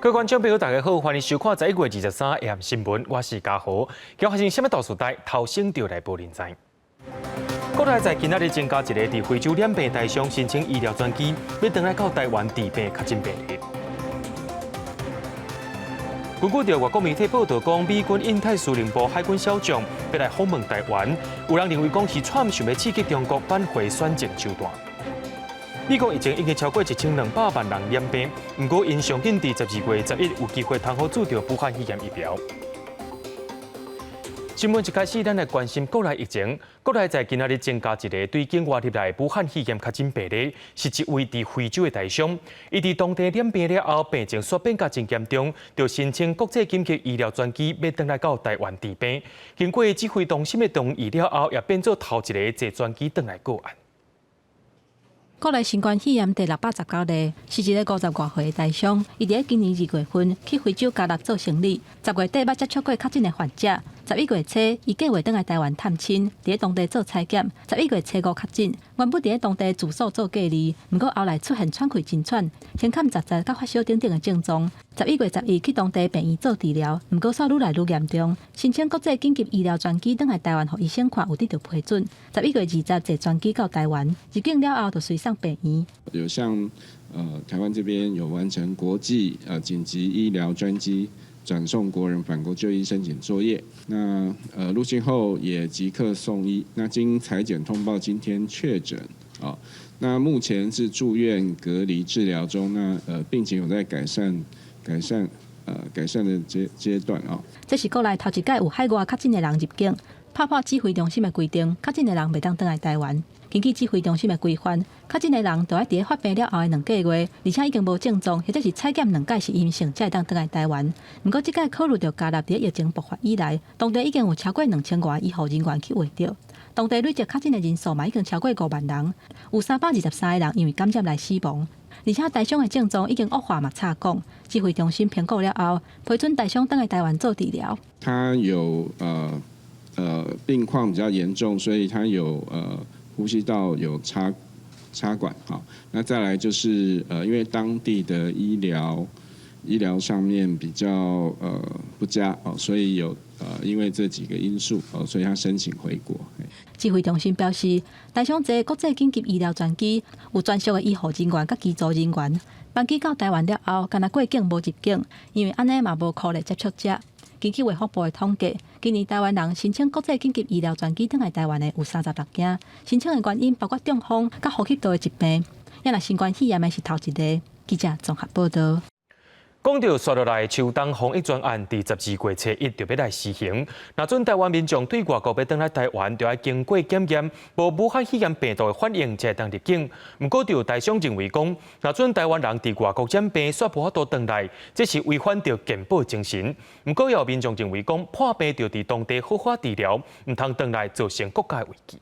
各位觀眾朋友，大家好，歡迎收看11月23下新聞，我是嘉豪。今發生啥物大事代，頭先就來報您知。國內在今仔日增加一个佇非洲染病台商申請醫療專機，欲轉來到台灣治病確診病例。根據著外國媒體報道講，美軍印太司令部海軍少將欲來訪問台灣，有人認為講是川普想欲刺激中國挽回選戰手段。美國疫情已經超過1200萬人染病，毋過𪜶上緊佇12月11有機會通好注著武漢肺炎疫苗。新聞一開始，咱來關心國內疫情。國內在今仔日增加一个對境外入來武漢肺炎確診病例，是一位佇非洲的台商。伊佇當地染病了後，病情煞變甲真嚴重，就申請國際緊急醫療專機，欲轉來到台灣治病。經過指揮中心的同意了後，也變做頭一个坐專機轉來個案。國內新冠肺炎第619例，是一个50外歲的台商，伊佇咧今年2月份去非洲加納做生理，10月底捌接觸過確診的患者。11月初，伊計劃轉來台灣探親，佇咧當地做採檢。11月初五確診，原本佇咧當地住所做隔離，毋過後來出現喘氣真喘、胸坎窒窒、佮發燒等等的症狀。11月11去當地病院做治療，毋過煞愈來愈嚴重，申請國際緊急醫療專機轉來台灣，予醫生看有得著批准。11月20坐專機到台灣，入境了後就隨送病院。有向台灣這邊有完成國際緊急醫療專機轉送國人返國就醫申請作業，那入境後也即刻送醫，那經採檢通報今天確診啊，那目前是住院隔離治療中，那病情有在改善改善改善的階段啊。這是國內頭一擺有海外確診的人入境，拍破指揮中心的規定，確診的人袂當轉來台灣。根據指揮中心的規範，確診的人著愛佇咧發病了後的2個月，而且已經無症狀，或者是採檢兩擺是陰性，才會當轉來台灣。毋過，這擺考慮著加納佇咧疫情爆發以來，當地已經有超過2000外醫護人員去穢著，當地累積確診的人數嘛已經超過5萬人，有323個人因為感染來死亡。而且台商的症狀已經惡化嘛，差講指揮中心評估了後，批准台商轉來台灣做治療。他有病況比較嚴重，所以他有呼吸道有插管，好，那再來就是因為當地的醫療上面比較不佳哦，所以有因為這幾個因素哦，所以他申請回國。指揮中心表示，台商坐國際緊急醫療專機，有專屬的醫護人員佮機組人員，班機到台灣了後，干焦過境無入境，因為按呢嘛無可能接觸者。根據衛福部的統計，今年台灣人申請國際緊急醫療專機轉來台灣的有36件，申請的原因包括中風佮呼吸道的疾病。也若新冠肺炎的是頭一个。記者綜合報道。講著紲落來，秋冬防疫專案佇12月初一就欲來施行。若準台灣民眾對外國欲轉來台灣，就愛經過檢驗，無武漢肺炎病毒的反應才會當入境。毋過，就有台商認為講，若準台灣人佇外國染病，煞無法度轉來，這是違反著健保精神。毋過，也有民眾認為講，破病就佇當地好好治療，毋通轉來造成國家危機。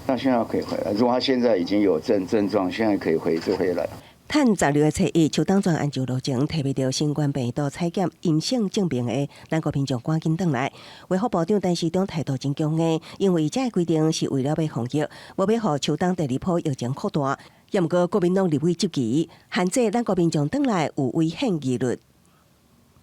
那現在可以回來，如果他現在已經有症狀，現在可以回就回來。趁12月初一，秋冬專案就路前提袂著新冠病毒採檢陰性證明的，咱國民眾趕緊轉來。衛福部長陳時中態度真強硬，因為這个規定是為了欲防疫，無欲予秋冬第二波疫情擴大。也毋過國民黨立委質疑，限制咱國民眾轉來有違憲疑慮。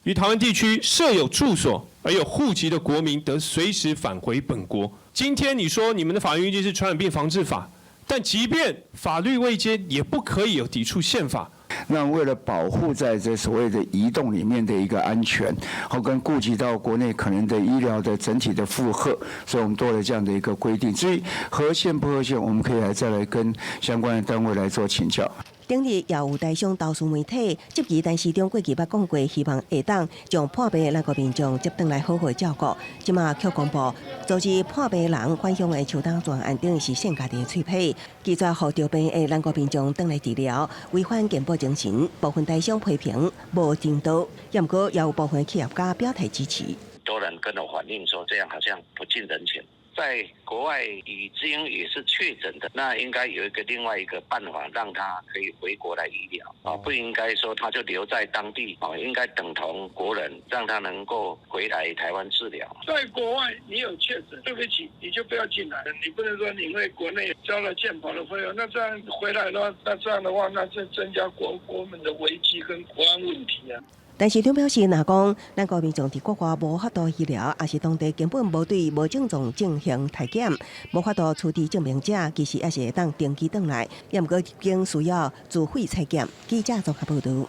於台灣地區設有住所而有戶籍的國民，得隨時返回本國。今天你說你們的法律依據是傳染病防治法。但即便法律位階，也不可以有抵觸憲法。那為了保護在這所謂的移動裡面的一個安全，好跟顧及到國內可能的醫療的整體的負荷，所以我們多了這樣的一個規定。至於合憲不合憲，我們可以來再來跟相關的單位來做請教。頂日也有台商投訴媒體，質疑陳時中過去捌講過，希望會當將破病的咱國民眾接轉來好好照顧。這馬卻公布，阻止破病人返鄉的秋冬專案，等於是扇家己的喙皮，拒絕予著病的咱國民眾轉來治療，違反健保精神。部分台商批評無人道，也毋過也有部分企業家表態支持。多人跟我反映說，這樣好像不近人情。在國外已經也是確診的，那應該有一個另外一個辦法，讓他可以回國來醫療啊，不應該說他就留在當地啊，應該等同國人，讓他能夠回來台灣治療。在國外你有確診，對不起，你就不要進來。你不能說你因為國內交了健保的費用，那這樣回來的話，那這樣的話，那就增加國門的危機跟國安問題啊。陳時中表示，若講咱國民眾佇國外無法度醫療，抑是當地根本無對無症狀進行篩檢，無法度出具證明者，其實也是會當登機轉來，也毋過入境需要自費採檢。記者綜合報導。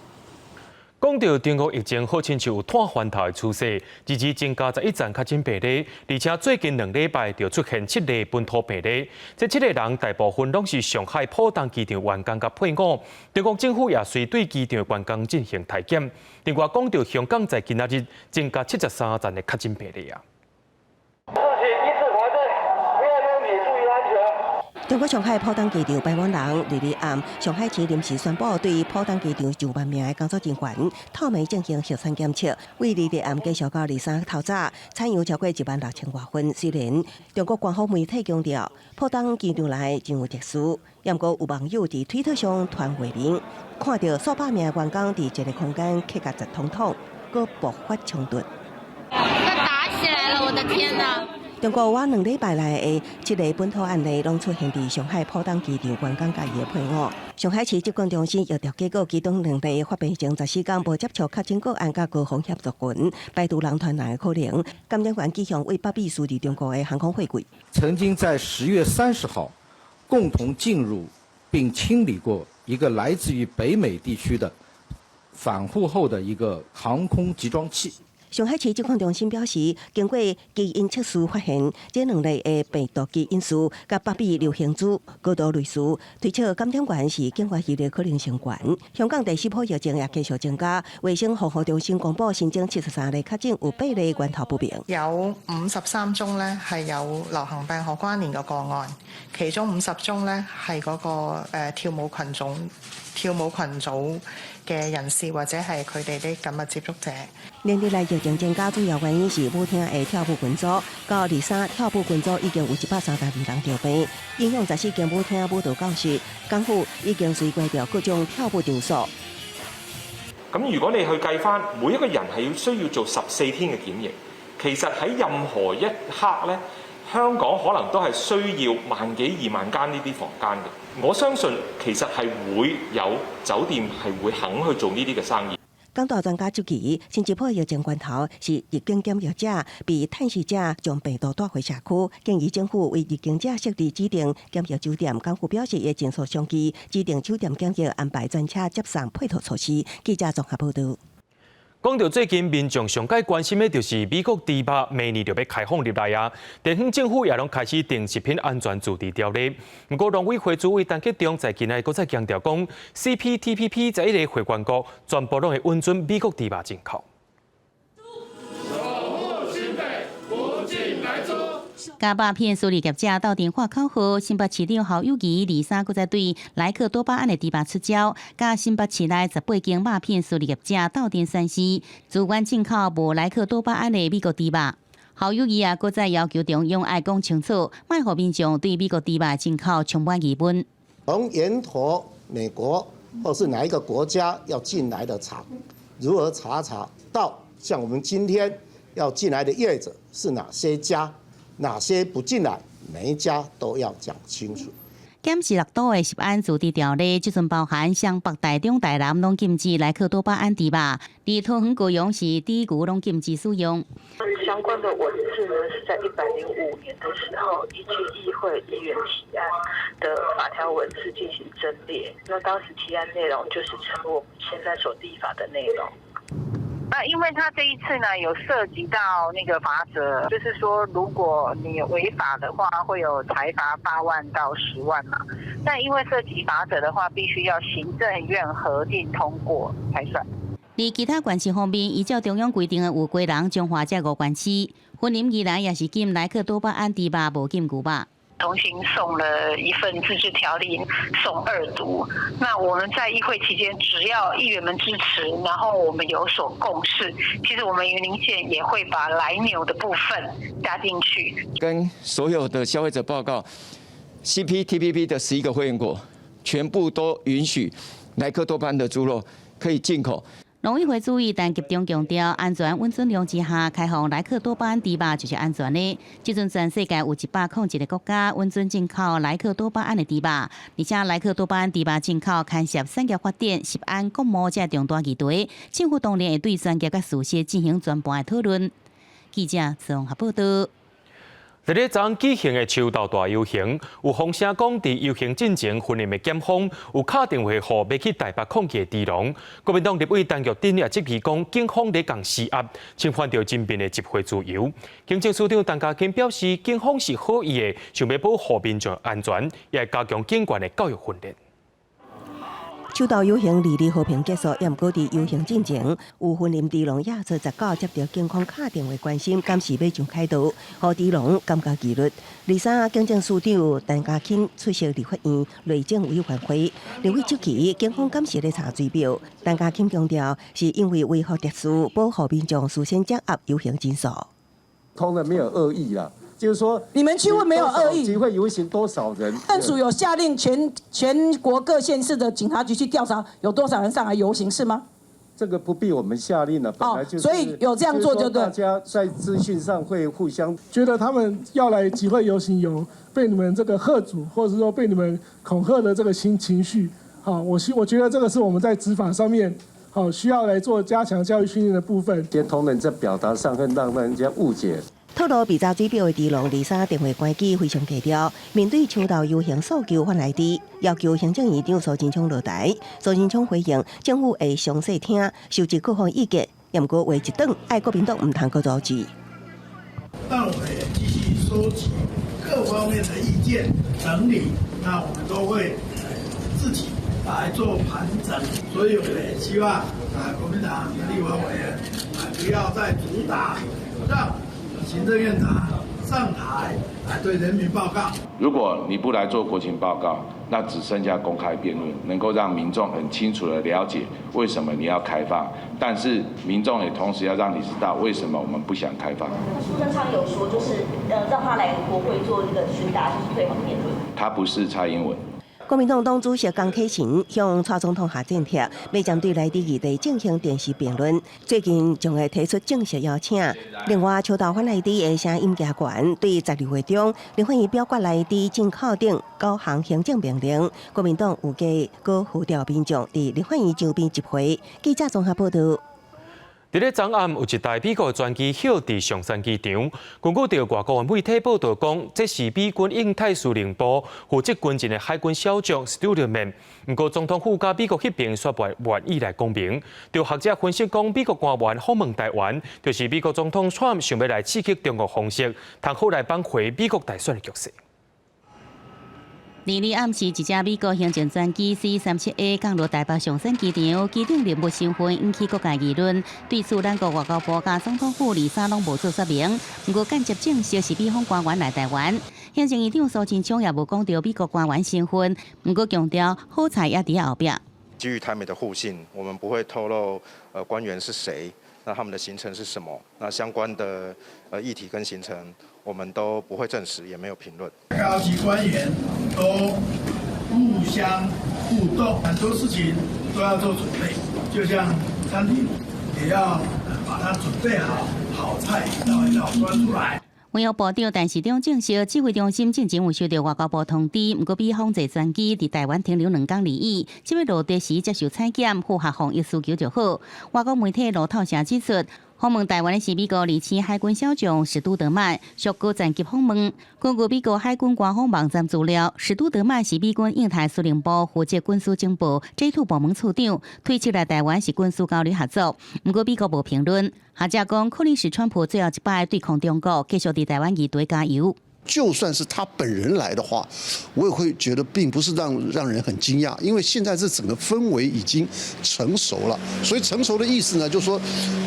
講到中國疫情，好親像有湠番頭的趨勢，日日增加11例確診病例，而且最近2禮拜就出現七例本土病例。這七个人大部分攏是上海浦東機場員工佮配偶。中國政府也隨對機場員工進行篩檢。另外，講到香港在今仔日增加73例的確診病例啊。請依次排隊，不要擁擠，注意安全。中國上海浦東機場排滿人，禮拜暗，上海市臨時宣布對浦東機場上萬名的工作人員透暝進行核酸檢測，為禮拜暗繼續到23透早，採樣超過1萬6千外份。雖然中國官方媒體強調，浦東機場內真有秩序，毋過有網友佇推特上傳畫面，看著數百名員工佇一個空間客甲實統統，閣爆發衝突。打起來了！我的天哪！中國倚2禮拜內的七例本土案例，攏出現佇上海浦東機場員工佮伊的配偶。上海市疾管中心疫調結果，其中兩例發病前14天無接觸確診個案佮高風險族群，排除人傳人的可能。感染源跡象為北美輸入中國的航空貨櫃。曾經在10月30號，共同進入並清理過一個來自於北美地區的返滬後的一個航空集裝器。上海市疾控中心表示，經過基因測試發現，這兩例的病毒基因序佮北美流行株高度類似，推測感染源是境外移入可能性懸。香港第四波疫情也繼續增加，衛生防護中心公布新增73例確診，有八例源頭不明。有53宗呢係有流行病學關聯嘅個案，其中50宗呢係嗰個跳舞群組嘅人士或者係佢哋啲緊密接觸者。連日來疫情增加，主要原因是舞廳的跳舞群組。到23跳舞群組已經有132人著病，影響14間舞廳舞蹈教室，港府已經隨關掉各種跳舞場所。咁如果你去計翻每一個人係要需要做14天嘅檢疫，其實喺任何一刻咧，香港可能都係需要萬幾二萬間呢啲房間嘅。我相信其實係會有酒店係會肯去做呢啲嘅生意。港大專家質疑，新一波疫情源頭是入境檢疫者被探視者將病毒帶回社區，建議政府為入境者設立指定檢疫酒店。港府表示會盡速商議指定酒店檢疫，安排專車接送配套措施。記者綜合報導。講到最近民眾上蓋關心的，就是美國豬肉明年就欲開放入來啊！地方政府也攏開始訂食品安全自治條例。毋過農委會主委陳吉仲在今日閣再強調講，CPTPP 11個會員國全部攏會允准美國豬肉進口。守護新北，不進萊豬。共肉片輸入業者鬥陣喊口號，新北市長侯友宜23閣再對萊克多巴胺的豬肉出招，共新北市內18間肉片輸入業者鬥陣宣示，自願進口無萊克多巴胺的美國豬肉。侯友宜也閣再要求中央愛講清楚，莫予民眾對美國豬肉進口充滿疑問。從源頭美國或是哪一個國家要進來的廠，如何查到像我們今天要進來的業者是哪些家？哪些不進來，每一家都要講清楚。檢視六都的食安自治條例，這陣包含雙北、台中、台南攏禁止萊克多巴胺豬肉，而桃園、高雄市豬牛攏禁止使用。相關的文字呢，是在105年的時候，依據議會議員提案的法條文字進行增列。那當時提案內容就是成為我們現在所立法的內容。那因為他這一次呢，有涉及到那個罰則，就是說如果你違法的話，會有裁罰8萬到10萬嘛。但因為涉及罰則的話，必須要行政院核定通過才算。佇其他縣市方面，依照中央規定的有基隆、彰化這五縣市，雲林、宜蘭也是禁萊克多巴胺豬肉，無禁牛肉。重新送了一份自治條例送二讀。那我們在議會期間，只要議員們支持，然後我們有所共識，其實我們雲林縣也會把萊牛的部分加進去。跟所有的消費者報告，CPTPP 的11個會員國全部都允許萊克多巴胺的豬肉可以進口。農農委會主委陳吉仲強調，安全允准量之下開放萊克多巴胺豬肉就是安全的。這陣全世界有101個國家允准進口萊克多巴胺的豬肉，而且萊克多巴胺豬肉進口牽涉產業發展、食安、國貿這重大議題，政府當然會對專業佮事實進行全盤的討論。記者綜合報道。佇咧昨昏舉行的秋鬥大遊行，有風聲講，佇遊行進前，雲林的檢方有敲電話予欲去台北抗議的豬農。國民黨立委陳玉珍也質疑講，警方咧共施壓，侵犯著人民的集會自由。警政署長陳家欽表示，警方是好意的，想欲保護民眾安全，也會加強警員的教育訓練。秋鬥遊行二二和平結束，也毋過佇遊行進前，有雲林豬農亞初19接著警方敲電話關心，敢是欲上凱道，予豬農感覺疑慮。23警政署長陳家欽出席立法院內政委員會，立委質疑警方敢是咧查水表。陳家欽強調，是因為維護秩序、保護民眾，事先掌握遊行人數。通的沒有惡意啦。就是說，你們去問沒有惡意？集會遊行多少人？政府有下令全國各縣市的警察局去調查有多少人上來遊行，是嗎？這個不必我們下令了，本來就是。所以有這樣做就對。大家在資訊上會互相覺得他們要來集會遊行，有被你們這個嚇阻，或者是說被你們恐嚇的這個心情緒。好，我覺得這個是我們在執法上面好需要來做加強教育訓練的部分。些同仁在表達上會讓人家誤解。透露被查水表的豬農，23電話關機，非常低調。面對秋鬥遊行訴求發來電，要求行政院長蘇貞昌落台。蘇貞昌回應，政府會詳細聽，收集各方意見。毋過話一轉，愛國民黨毋通閣阻止。但我們也繼續收集各方面的意見，整理，那我們都會自己來做盤整。所以我們也希望啊，國民黨的立法委員啊，不要再阻擋，讓行政院長上台來對人民報告。如果你不來做國情報告，那只剩下公開辯論，能夠讓民眾很清楚的了解為什麼你要開放，但是民眾也同時要讓你知道為什麼我們不想開放。蘇貞昌有說，就是讓他來國會做那個詢答，就是最好的辯論。他不是蔡英文。國民黨黨主席江啟臣向蔡總統下戰帖，欲針對萊豬議題進行電視辯論。最近將會提出正式邀請。另外，秋鬥反萊豬的聲音加懸，對12月中立法院表決萊豬進口等九項行政命令，國民黨預計閣呼召民眾佇立法院周邊集會。記者綜合報道。佇咧昨暗有一台美國專機歇佇松山機場，根據著外國媒體報道講，這是美軍印太司令部負責軍情的海軍少將史杜德曼。毋過總統府佮美國彼邊煞袂願意來講明。著學者分析講，美國官員訪問台灣，就是美國總統川普想欲來刺激中國方式，通好來挽回美國大選的局勢。二二暗時，一架美國行政專機 C-37A 降落台北松山機場，機頂人物身份引起各界議論。對此，咱國外交部佮總統府23攏無做說明。毋過間接證實是美方官員來台灣。行政院長蘇貞昌也無講著美國官員身份，毋過強調好菜猶佇後壁。基於台美的互信，我們不會透露官員是誰，那他們的行程是什麼，那相關的議題跟行程，我們都不會證實，也沒有評論。高級官員都互相互動，很多事情都要做準備，就像餐廳也要把它準備好，好菜一道一道端出來。外交部長陳時中證實，指揮中心進前有收到外交部通知，毋過美方坐專機佇台灣停留2工而已，這擺落地時接受採檢，符合防疫需求就好。外國媒體路透社指出，訪問台灣的是美國二星海軍少將史杜德曼，屬高層級訪問。根據美國海軍官方網站資料，史杜德曼是美軍印太司令部負責軍事情報 J2 部門處長，推測來台灣是軍事交流合作。毋過美國無評論。學者講，可能是川普最後一擺對抗中國，繼續佇台灣議題加油。就算是他本人來的話，我也會覺得並不是讓人很驚訝，因為現在這整個氛圍已經成熟了。所以成熟的意思呢，就是說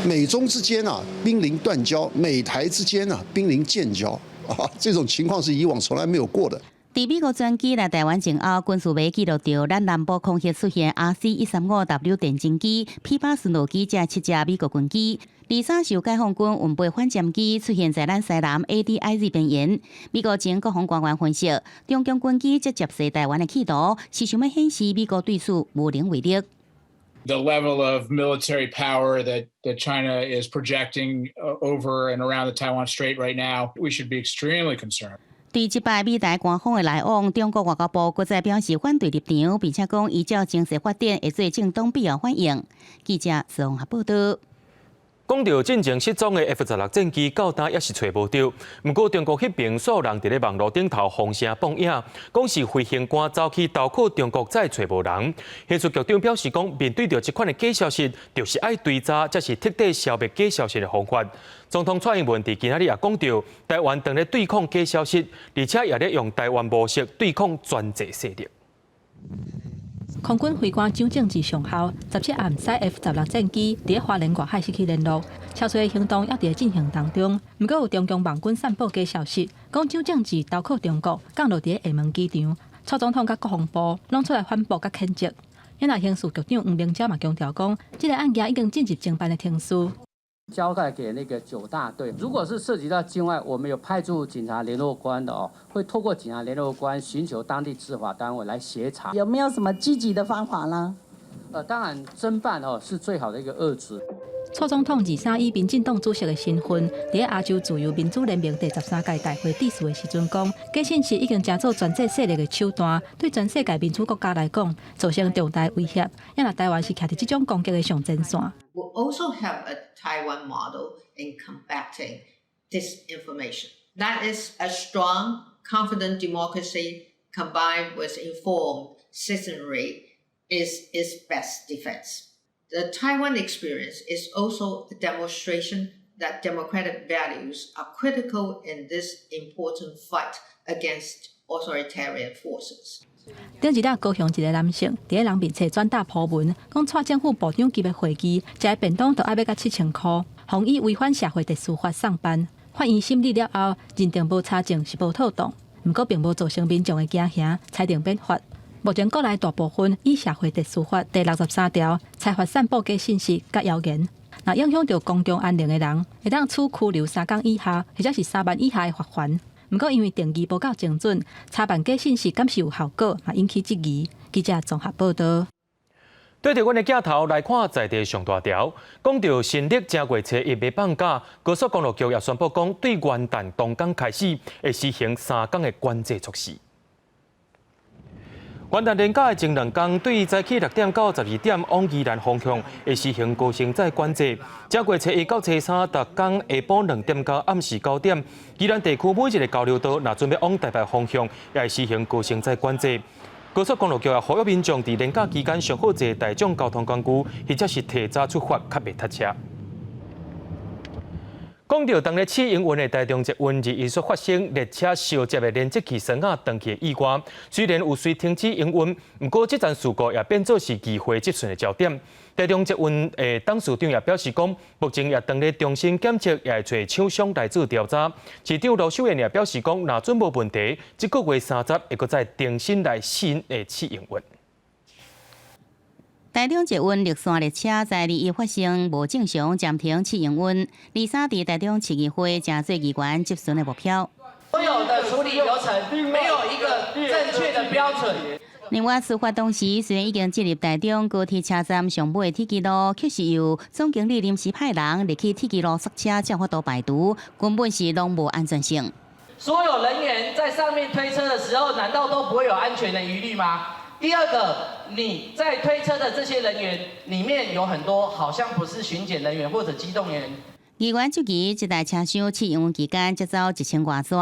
美中之間啊瀕臨斷交，美台之間啊瀕臨建交啊，這種情況是以往從來沒有過的。佇美國專機來台灣前後，軍事媒記錄著咱南部空域出現 RC-135W 電偵機、P-8巡邏機這七架美國軍機。23受解放軍運飛反潛機出現在咱西南 ADIZ 邊緣。美國前國防官員分析，中共軍機這接襲台灣的企圖，是想欲顯示美國對此無能為力。The level of military power that China is projecting over and around the Taiwan Strait right now, we should be extremely concerned. 對這擺美台官方的來往，中國外交部閣再表示反對立場，並且講依照情勢發展會做正當必要反應。記者綜合報道。講著進前失蹤的 F 十六戰機到今猶是揣無著，毋過中國彼邊煞有人佇咧網路頂頭放聲放影，講是飛行官走去投靠中國，再揣無人。刑事局長表示講，面對著這款的假消息，就是愛追查，才是徹底消滅假消息的方法。總統蔡英文佇今仔日也講著，台灣當咧對抗假消息，而且也咧用台灣模式對抗專制勢力。空軍飛官蔣正志上校17暗駛 F 十六戰機佇咧花蓮外海失去聯絡，搜尋的行動猶佇咧進行當中。毋過有中共網軍散布假消息，講蔣正志投靠中國，降落佇咧廈門機場。蔡總統佮國防部攏出來反駁佮譴責。另外刑事局長黃明昭嘛強調講，這个案件已經進入偵辦的程序。交代給那個九大隊，如果是涉及到境外，我們有派駐警察聯絡官的哦，會透過警察聯絡官尋求當地執法單位來協查。有沒有什麼積極的方法呢？當然偵辦哦是最好的一個遏止。蔡總統二三以民進黨主席的身份，佇咧亞洲自由民主聯盟第13屆大會致辭的時陣講，假信息已經成做專制勢力的手段，對全世界民主國家來講造成重大威脅。也若台灣是徛佇這種攻擊的上前線。 We also have a Taiwan model in combating disinformation. That is a strong, confident democracy combined with informed citizenry is its best defense. The Taiwan experience is also a demonstration that democratic values are critical in this important fight against authoritarian forces. 頂一日高雄一个男性佇咧人面冊轉達 po 文，講蔡政府部長級的會議，一个便當就愛欲共7000箍，予以違反社會秩序法送辦。法院審理了後，認定無查證是無妥當，毋過並無造成民眾的驚嚇，裁定免罰。目前國內大部分以社會秩序法第63條裁罰散布假信息佮謠言，若影響著公共安寧的人，會當處拘留3工以下，或者是3萬以下的罰鍰。毋過因為定義無夠精準，查辦假信息敢是有效果，嘛引起質疑。記者綜合報道。對著阮的鏡頭來看，在地上大條，講著新曆正月初一欲放假，高速公路局也宣布講，對元旦當工開始，會實行3工的管制措施。元旦連假的前兩工，對早起6點到12點往宜蘭方向會實行高升載管制。正月初一到初三，逐工下晡2點到暗時9點，宜蘭地區每一个交流道，若準備往台北方向，也會實行高升載管制。高速公路局也呼籲民眾佇連假期間上好坐大眾交通工具，或者是提早出發，較袂塞車。講著當咧試營運的台中捷運二一煞發生列車相接的連接器栓仔斷去的意外，雖然有隨停止營運，毋過這樁事故也變做是議會質詢的焦點。台中捷運的董事長也表示講，目前也當咧重新檢測，也會揣廠商來做調查。市長盧秀燕也表示講，若準無問題，這個月30會閣再重新來新的試營運。台中捷運綠線列車在21發生無正常暫停試營運，23佇台中市議會成做議員質詢的目標。所有的處理流程沒有一個正確的標準。另外，事發當時雖然已經進入台中高鐵車站上尾的鐵支路，卻是由總經理臨時派人入去鐵支路剎車，才有法度排除，根本是攏無安全性。所有人員在上面推車的時候，難道都不會有安全的疑慮嗎？第二個，你在推車的這些人員裡面有很多好像不是巡檢人員或者機動員。議員質疑，這台車廂試營運期間才走1000外逝，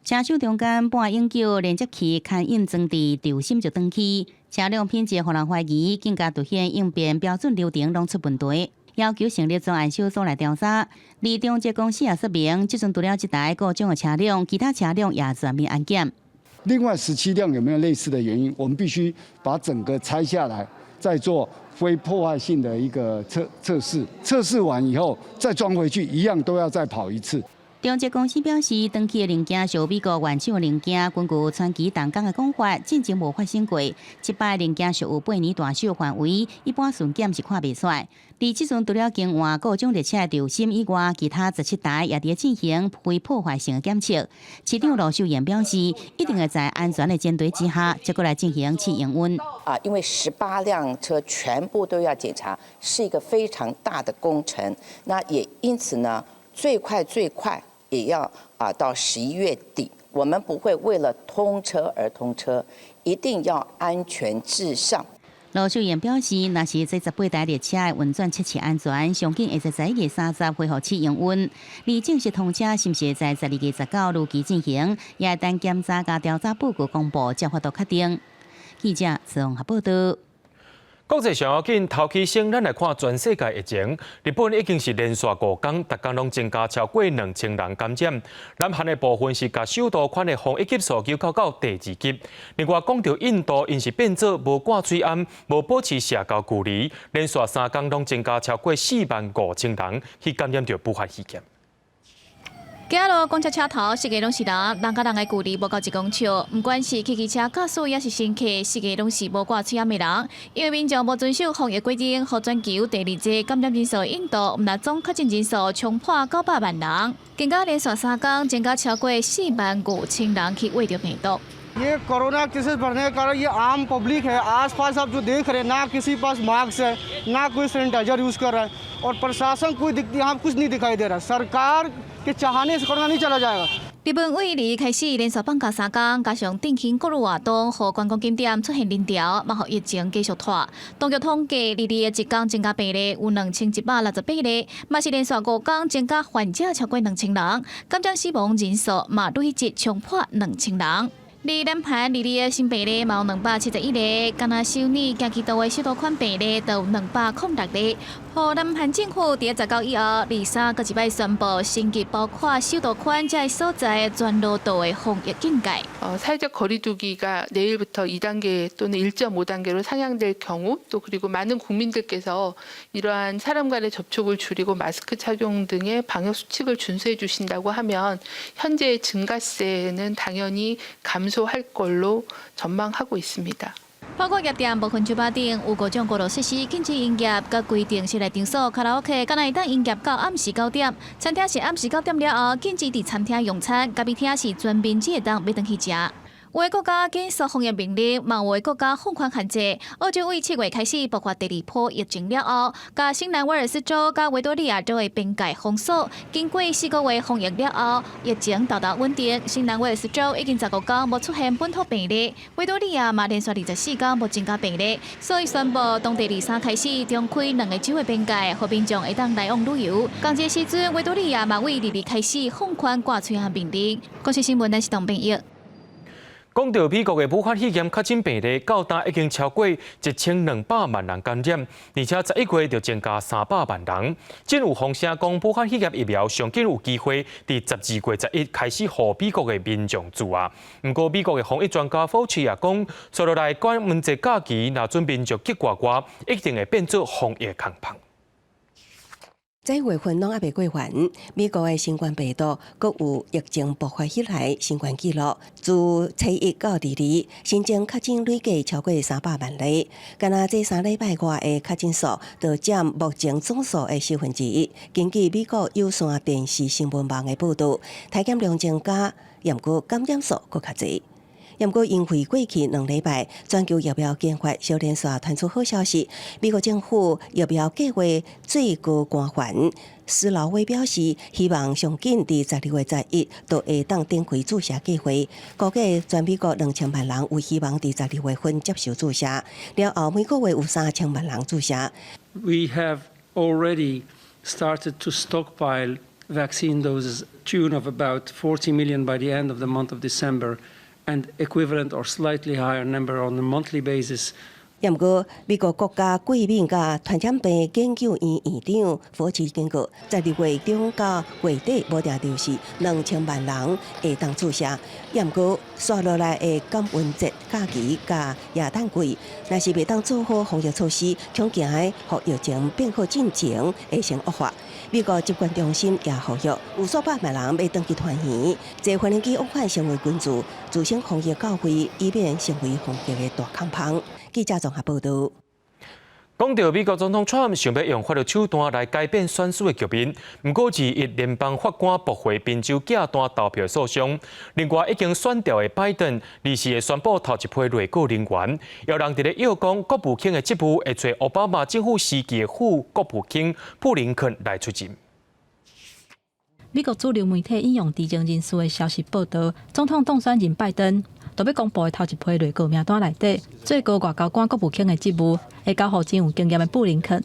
車廂中間半永久連接器牽引裝置軸心就斷去，車輛品質予人懷疑，更加凸顯應變標準流程攏出問題，要求成立專案小組來調查。而中捷公司也說明，這陣除了這台故障的車輛，其他車輛也全面安檢。另外17輛有沒有類似的原因？我們必須把整個拆下來，再做非破壞性的一個測試。測試完以後再裝回去，一樣都要再跑一次。中捷公司表示，斷去的零件屬美國原廠零件，根據川崎重工的講法，進前無發生過。這擺零件屬有8年大壽範圍，一般巡檢是看袂出來。而這陣除了更換各種列車的軸心以外，其他17台也佇進行非破壞性的檢測。市長盧秀燕表示，一定會在安全的前提之下，才閣來進行試營運。啊，因為18輛車全部都要檢查，是一個非常大的工程。那也因此呢，最快最快也要到11月底，我們不會為了通車而通車，一定要安全至上。盧秀燕表示，若是這18台列車的運轉測試安全，上緊會在11月30恢復試營運。而正式通車是毋是在12月19如期進行，也等檢查佮調查報告公布，才有法度確定。記者綜合報道。國際上要緊，頭起先，咱來看全世界疫情。日本已經是連續5工，逐工攏增加超過2000人感染。南韓的部分是共首都圈的防疫級數調高到第二級。另外，講到印度，𪜶是變做無掛喙罨、無保持社交距離，連續3工攏增加超過4萬5千人去感染著武漢肺炎。街路公車車頭，四界攏是人，人佮人的距離無夠1公尺。毋管是汽機車駕駛，抑是乘客，四界攏是無掛喙罨的人。因為民眾無遵守防疫規定，予全球第二濟感染人數印度，毋但總確診人數衝破900萬人，更加連續3工增加超過4萬5千人去秽著病毒。 ये corona cases बढ़ने के कारण ये आम पब्लिक है, आस पास आप जो देख रहे हैं, ना किसी पास मास्क है, ना कोई सैनिटाइजर यूज़ कर रहा है और प्रशासन कोई यहाँ कुछ नहीं दिखाई दे रहा। सरकार के चाहने से कोरोना नहीं चला जाएगा। 日本位二開始連續放假3工，加上振興各路活動，予觀光景點出現人潮，嘛予疫情繼續拖。當局統計，二二的一工增加病例有2168例，嘛是連續5工增加患者超過2000人，感染死亡人數嘛累計衝破2000人。而南韓二二的新病例嘛有271例，敢若首爾京畿道的首都圈病例就有206例。予南韓政府佇19以後，23閣一擺宣布升級包括首都圈這个所在全羅道的防疫警戒。 사회적 거리두기가 내일부터 2단계 또는 1.5단계로 상향될 경우 또 그리고 많은 국민들께서 이러한 사람 간의 접촉을 줄이고 마스크 착용 등의 방역 수칙을 준수해 주신다고 하면 현재의 증가세는 당연히 감소할 걸로 전망하고 있습니다. 包括夜店、部分酒吧等有五種娛樂設施禁止營業，佮規定室內場所卡拉 OK，敢若會當營業到暗時9點。餐廳是暗時九點了後禁止佇餐廳用餐，咖啡廳是全面只會當買轉去食。有的國家緊縮防疫命令，嘛有的國家放寬限制。澳洲為7月開始爆發第二波疫情了後，共新南威爾斯州佮維多利亞州的邊界封鎖。經過4個月防疫了後，疫情逐逐穩定。新南威爾斯州已經15工無出現本土病例，維多利亞嘛連續24工無增加病例，所以宣布當地23開始重開兩個州的邊界，予民眾會當來往旅遊。仝一个時陣，維多利亞嘛為22開始放寬掛喙罨命令。公視新聞，咱是董編譯。講到美國的武漢肺炎確診病例，到今已經超過1200萬人感染，而且11月就增加300萬人。真有風聲講，武漢肺炎疫苗上緊有機會佇12月11開始予美國的民眾注射。毋過美國的防疫專家福奇也講，接落來感恩節假期，若準民眾去外外，一定會變做防疫空縫。這月份攏猶未過完，美國的新冠病毒閣有疫情爆發以來新懸紀錄，自初一到二，新增確診累計超過300萬例，敢若這3禮拜外的確診數，就佔目前總數的四分之一。根據美國有線電視新聞網的報導，體檢量增加，毋過感染數閣較濟。毋過因為過去2禮拜，全球疫苗研發小連續傳出好消息，美國政府疫苗計劃最高官員斯勞威表示，希望上緊佇12月11就會當展開注射計劃，估計全美國2000萬人有希望佇12月份接受注射，了後每個月有3000萬人注射。 We have already started to stockpile vaccine doses, tune of about 40 million by the end of the month of December, and equivalent or slightly higher number on a monthly basis 毋過，美國國家過敏佮傳染病研究院院長佛奇警告，12月中到月底無定著是2000萬人會當注射。毋過，紲落來的感恩節假期佮耶誕季，若是袂當做好防疫措施，恐驚予疫情變好進前會先惡化。美國疾管中心也呼籲，有數百萬人欲轉去團圓，坐飛行機往返成為根據，自身防疫到位，以免成為防疫的大空縫。記者綜合報道。講到美國總統川普想欲用法律手段來改變選舉的局面，毋過21聯邦法官駁回賓州寄單投票訴訟。另外已經選調的拜登，24會宣布頭一批內閣人員，有人佇咧臆講國務卿的職務會揣奧巴馬政府時期的副國務卿布林肯來出任。美國主流媒體引用知情人士的消息報道，總統當選人拜登著欲公布的頭一批內閣名單內底，最高外交官國務卿的職務會交予真有經驗的布林肯。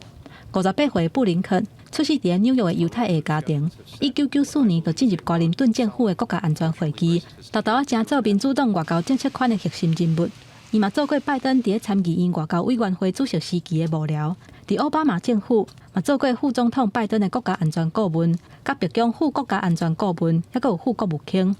58歲的布林肯出世佇紐約的猶太裔家庭，1994年就進入華盛頓政府的國家安全會議，沓沓仔成做民主黨外交政策圈的核心人物。伊嘛做過拜登佇咧參議院外交委員會主席時期的幕僚，佇奧巴馬政府嘛做過副總統拜登的國家安全顧問，佮白宮副國家安全顧問，猶閣有副國務卿。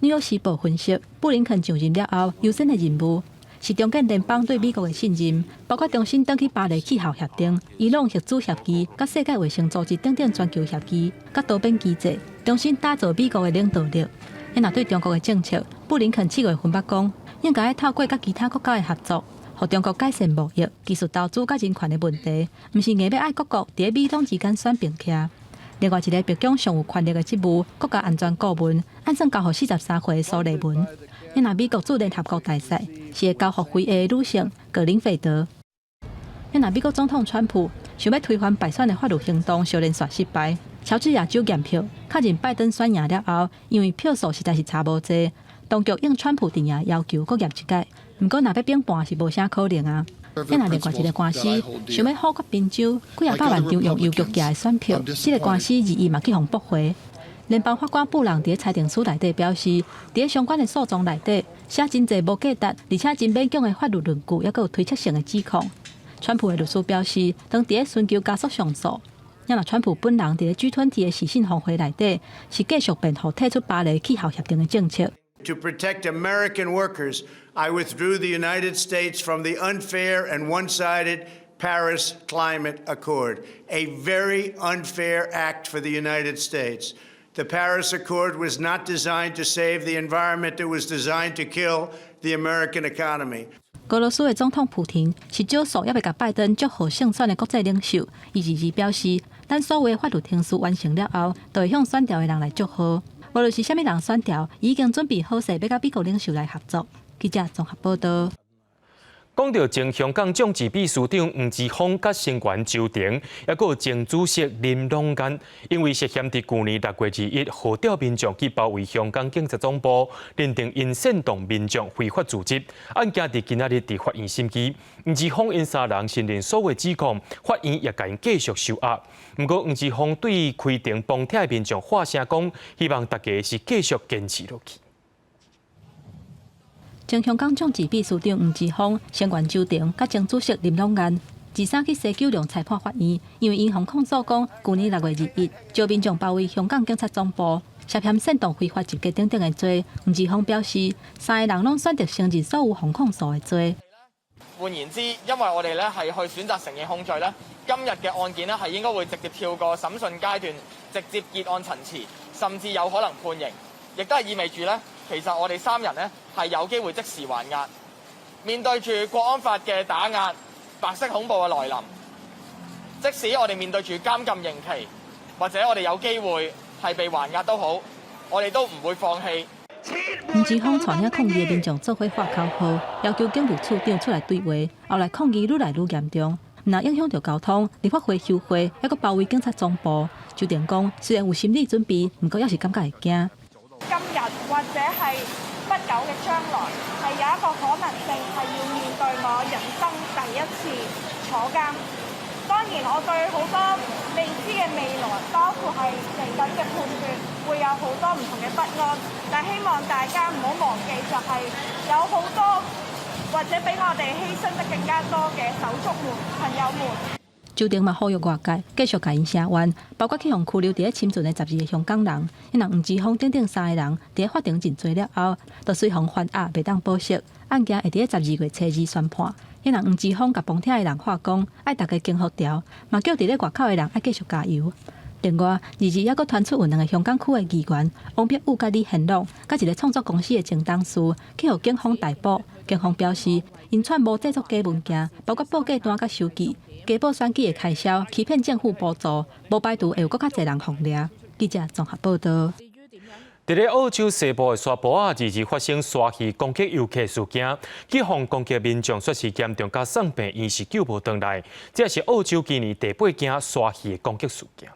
紐約時報分析，布林肯上任了後，優先的任務是重建聯邦對美國的信任，包括重新轉去巴黎氣候協定、伊朗核子協議、佮世界衛生組織等等全球協議，佮多邊機制，重新打造美國的領導力。若對中國的政策，布林肯7月份捌講，應該透過佮其他國家的合作，予中國改善貿易、技術投資佮人權的問題，毋是硬欲愛各國佇咧美中之間選邊徛。另外一个白宮上有權力的職務，國家安全顧問，按算交予43歲的蘇利文。若美國駐聯合國大使，是會交予非裔女性格林費德。若美國總統川普想欲推翻敗選的法律行動，相連續失敗。喬治亞州驗票，確認拜登選贏了後，因為票數實在是差無濟，當局應川普陣營要求，閣驗一擺。毋過若欲反判是無啥可能啊。若另外一个官司，想欲否決賓州幾仔百萬張用郵局寄的選票，這个官司21嘛去予駁回。聯邦法官布朗佇咧裁定書內底表示，佇咧相關的訴訟內底寫真濟無價值，而且真勉強的法律論據，猶閣有推測性的指控。川普的律師表示，當佇咧尋求加速上訴。若川普本人佇咧 G20 的視訊峰會內底，是繼續辯護退出巴黎氣候協定的政策。 To protect American workers, I withdrew the United States from the unfair and one-sided Paris Climate Accord, a very unfair act for the United States. The Paris Accord was not designed to save the environment, it was designed to kill the American economy. 俄羅斯的總統普廷是少數猶未共拜登祝賀勝選的國際領袖。伊22表示，等所有的法律程序完成了後，就會向選調的人來祝賀。無論是啥物人選調，伊已經準備好勢，欲佮美國領袖來合作。記者綜合報道。講到前香港眾志秘書長黃之鋒佮成員周庭，猶閣有前主席林朗彥，因為涉嫌佇舊年6月21號召民眾去包圍香港警察總部，認定𪜶煽動民眾非法組織，案件佇今仔日佇法院審議。黃之鋒𪜶三人承認所有指控，法院也共𪜶繼續收押。毋過黃之鋒對開庭旁聽的民眾發聲講，希望大家是繼續堅持落去。前香港眾志秘書長黃之鋒、成員周庭、佮前主席林朗彥，23去西九龍裁判法院，因為𪜶予控訴講，舊年6月21，召民眾包圍香港警察總部，涉嫌煽動非法集結等等的罪。黃之鋒表示，三個人攏選擇承認所有予控訴的罪。換言之，因為我哋咧係去選擇承認控罪咧，今日嘅案件咧係應該會直接跳過審訊階段，直接結案陳詞，甚至有可能判刑，亦都係意味住咧，其實我哋三人呢係有機會即時還押，面對住國安法嘅打壓、白色恐怖嘅來臨，即使我哋面對住監禁刑期，或者我哋有機會係被還押都好，我哋都唔會放棄。黃之鋒帶領抗議的民眾做伙喊口號，要求警務處長出來對話。後來抗議愈來愈嚴重，毋但影響著交通、立法會休會，猶閣包圍警察總部。周庭講，雖然有心理準備，毋過猶是感覺會驚。今日或者係不久嘅將來，係有一個可能性係要面對我人生第一次坐監。當然，我對好多未知嘅未來，包括係嚟緊嘅判決，會有好多唔同嘅不安。但希望大家唔好忘記，就係有好多或者比我哋犧牲得更加多嘅手足們、朋友們。周庭嘛呼籲外界繼續共𪜶聲援，包括去予拘留佇咧深圳的12個香港人。彼人黃之鋒等等三個人，佇咧法庭認罪了後，就隨予還押，袂當保釋。案件會佇咧12月初二宣判。彼人黃之鋒共旁聽的人話講，愛逐家經福調，嘛叫佇咧外口的人愛繼續加油。另外，二二猶閣傳出有兩个香港區的議員王碧玉佮李顯龍，佮一个創作公司的前董事去予警方逮捕。警方表示，𪜶串謀製作假文件，包括報價單佮收據、加報選舉的開銷、欺騙政府補助，無排除會有閣較濟人予掠。記者綜合報導。佇咧澳洲西部的沙埔仔，二二發生鯊魚攻擊遊客事件，去予攻擊民眾煞是嚴重共送病院是救無轉來。這是澳洲今年第八件鯊魚的攻擊事件。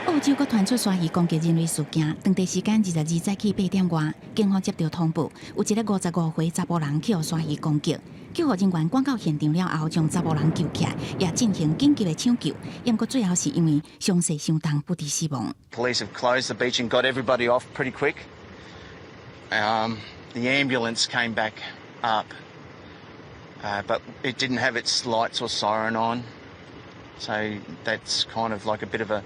澳洲閣傳出鯊魚攻擊人類事件，當地時間22早起8點外，警方接到通報，有一个55歲查埔人去予鯊魚攻擊，救護人員趕到現場了後，將查埔人救起來，也進行緊急的搶救，毋過最後是因為傷勢傷重，不治死亡。 Police have closed the beach and got everybody off pretty quick. The ambulance came back up, but it didn't have its lights or siren on, so that's kind of like a bit of a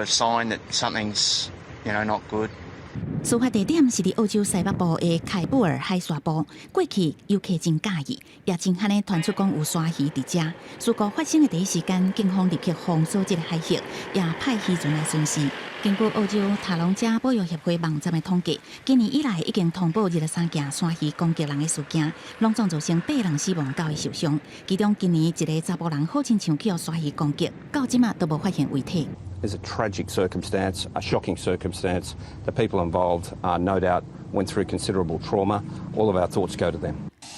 sign that something's not good. 事發地點是佇澳洲西北部的開布爾海沙埔。過去遊客真佮意，也真罕咧傳出講有鯊魚佇遮。事故發生的第一時間，警方立刻封鎖這个海域，也派漁船來巡視。根據澳洲塔龍加保育協會網站的統計，今年以來已經通報23件鯊魚攻擊人的事件，攏總造成八人死亡、九个受傷。其中今年一个查埔人好親像去予鯊魚攻擊，到這馬都無發現遺體。 It's a tragic circumstance, a shocking circumstance. The people involved no doubt went through considerable trauma. All of our thoughts go to them.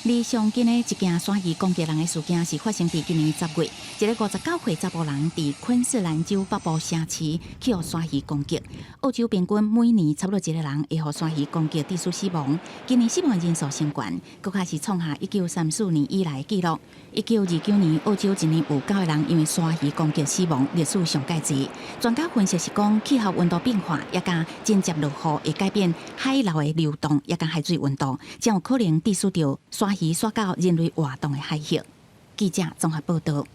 而上近的一件鯊魚攻擊人的事件是發生佇今年10月，一个59歲查埔人佇昆士蘭州北部城市去予鯊魚攻擊。澳洲平均每年差不多一个人會予鯊魚攻擊致使死亡，今年死亡人數升懸，閣較是創下1934年以來的紀錄。1929年，澳洲一年有九个人因為鯊魚攻擊死亡，歷史上蓋濟。專家分析是講，氣候溫度變化，也佮緊接落雨會改變海流的流動，也佮海水溫度，才有可能致使著鯊魚徙到人類活動的海域。記者綜合報導。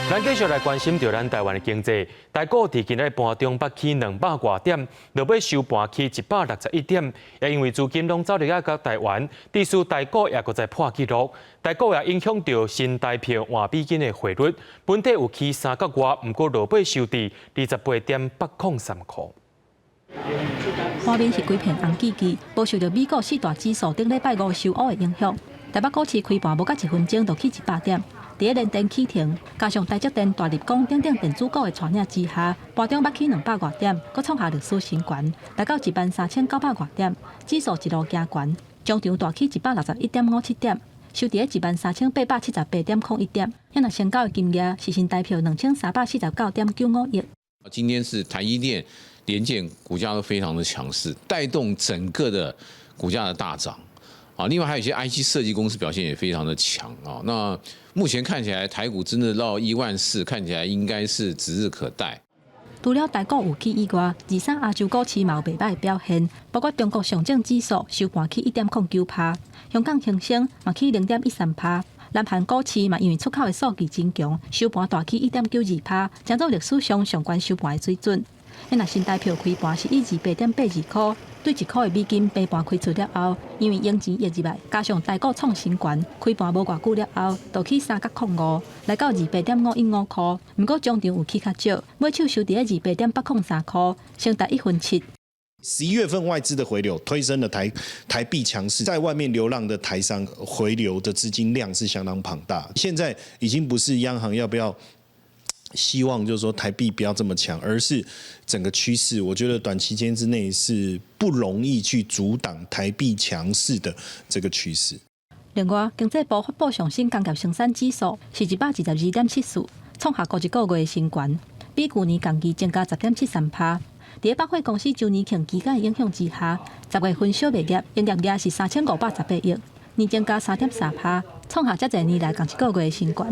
咱繼續來關心著咱台灣的經濟。台股佇今日盤中捌起200外點，落尾收盤起161點，也因為資金攏走入來到台灣，致使台股也閣再破紀錄。台股也影響著新台票換美金的匯率，本底有起三角外，毋過落尾收佇28.803箍。盤面是規片紅吱吱，無受著美股四大指數頂禮拜五收烏的影響。台北股市開盤無到一分鐘就起100點。佇咧聯電起停，加上台積電大立光等等電子股的帶領之下，盤中捌起200外點，閣創下歷史新高，達到13,900外點，指數一路行懸，終場大起161.57點，收佇咧13,878.01點。遐若成交的金額是新台票2349.95億。今天是台積電、聯電股價都非常的強勢，帶動整個的股價的大漲。啊，另外還有一些 IC 設計公司表現也非常的強啊。那目前看起來，台股真的到1萬4，看起來應該是指日可待。除了台股有起以外，二三亞洲股市嘛有袂䆀的表現，包括中國上證指數收盤起1.09%，香港恆生嘛起0.13%，南韓股市嘛因為出口的數據真強，收盤大起1.92%，成做歷史上上懸收盤的水準。若新台票開盤是以28.82箍對1箍的美金平盤開出了後，因為英錢溢入來，加上台股創新高，開盤無偌久了後，就起3角05，來到28.515箍。毋過終場有起較少，尾手收佇咧28.803箍，升達1分7。 11月份外資的回流推升了台幣強勢，在外面流浪的台商回流的資金量是相當龐大。現在已經不是央行要不要希望就是說台幣不要這麼強，而是整個趨勢，我覺得短期間之內是不容易去阻擋台幣強勢的這個趨勢。另外，經濟部發布上新工業生產指數是122.74，創下過一個月的新高，比舊年同期增加10.73%。佇百貨公司週年慶期間的影響之下，10月份小賣業營業額是3518億，年增加3.3%，創下遮濟年來仝一個月的新高。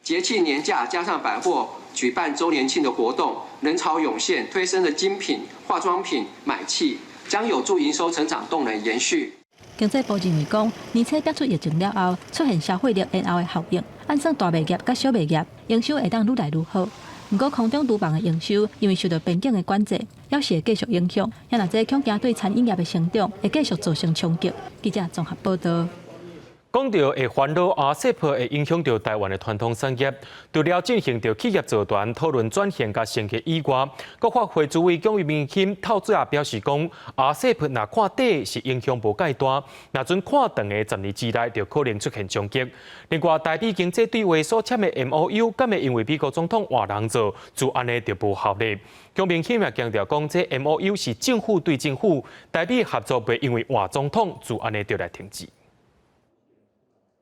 節慶年假加上百貨舉辦週年慶的活動，人潮湧現，推升了精品化妝品買氣，將有助營收成長動能延續。經濟部認為講，年初結束疫情了後，出現消費力延後的效應，按算大賣業佮小賣業營收會當愈來愈好。毋過空中廚房的營收因為受到邊境的管制，猶是會繼續影響。也若這恐驚對餐飲業的成長會繼續造成衝擊。記者綜合報道。講著會煩惱 RCEP 會影響著台灣的傳統產業，除了進行著企業座談討論轉型佮升級以外，國發會主委蔣明钦透早也表示講，RCEP 若看短是影響無蓋大，若準看長的10年之內就可能出現衝擊。另外，台美經濟對話所簽的 MOU，敢會因為美國總統換人做，就按呢就無效力？蔣明钦也強調講，這 MOU 是政府對政府，台美合作袂因為換總統就按呢就來停止。